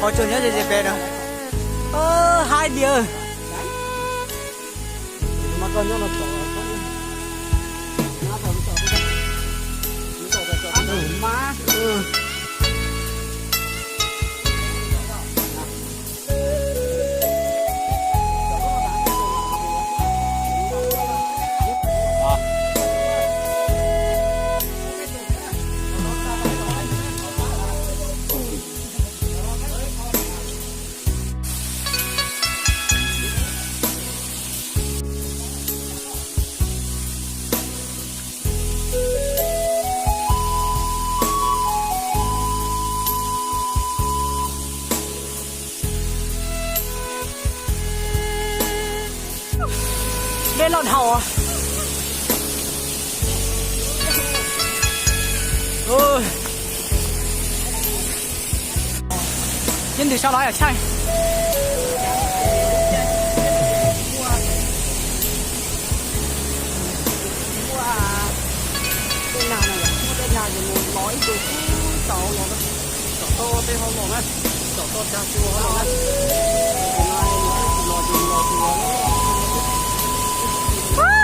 Qhov chaw nyob ze ze pem no. Haib diav. Dej loj dhau. Ces ntws sau los yog tshaij.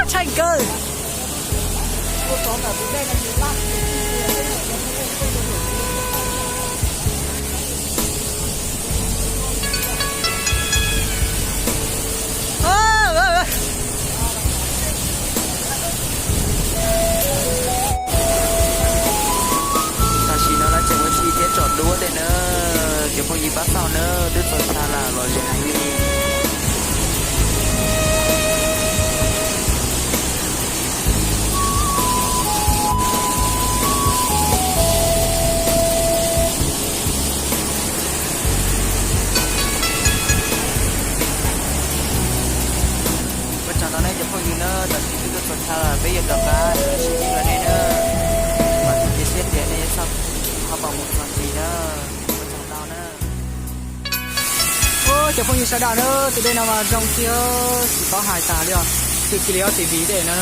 Tshaij kawg. Tam sim no lawv tseem ua si thiab tsom duab tej na. Cov phooj ywg pab xauj na, twb txog chaw lawm los ze heev li. Ua tsaug ntau nej cov phooj ywg na, tam sim twb tuaj txog chaw lawm, peb yuav rov qab sib ntsib dua nej na. Vam thiab cia siab tias nej yuav txhawb nqa pab mus txog ntxiv na. Ua tsaug ntau na. Cov phooj ywg sawv daws na, tus dej no mas zoo thiab tsis paub hais tas li os. Xwm tsis li ob txiv viv tej no,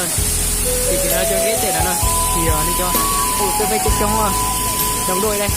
txiv viv no cov nqeb tej no na, yog li cov pum tej peb coob coob zoo dua li.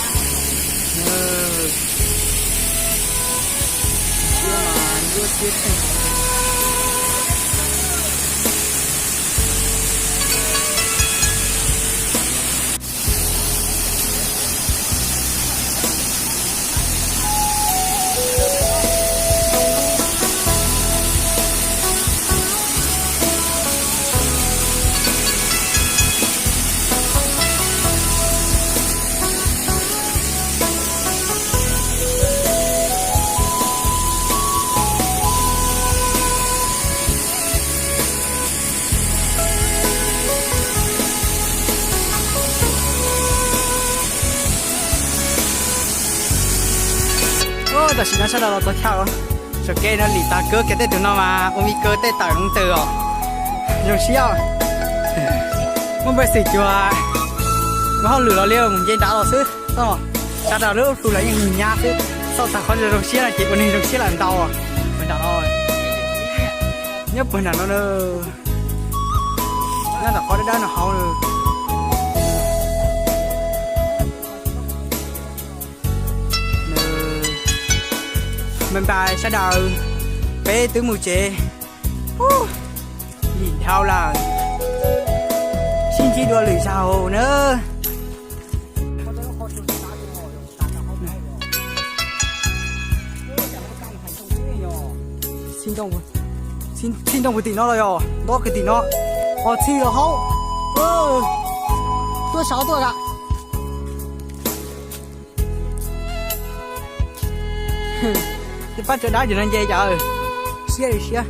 Tam sim no sawv daws los txog chaw, saum kev no lim tas kawg kiag, tej tus no mas ua me kaw tej tawm loo taws os. Zoo siab. Muaj npawj xwm cuag ua hauj lwm los li mus nce nrad los xwb. Sawv daws lub hlis los yeej nyab xwb, xauj tag qhov zoo siab no ces ua neeg zoo siab lawm ntau. Nyob puag nram no, nyob ntawm qhov dawb dawb no hauv. Npaj npaj sawv daws, peb twb mus tsev lim dhau lawm, sib ntsib dua lwm zaus na. Txhij nrooj puag tim no los yog nto kiag tim no, qhov txhij los hauv. Tuaj saud tuaj a. Tej pab tso dab ces no nce cas siab li siab.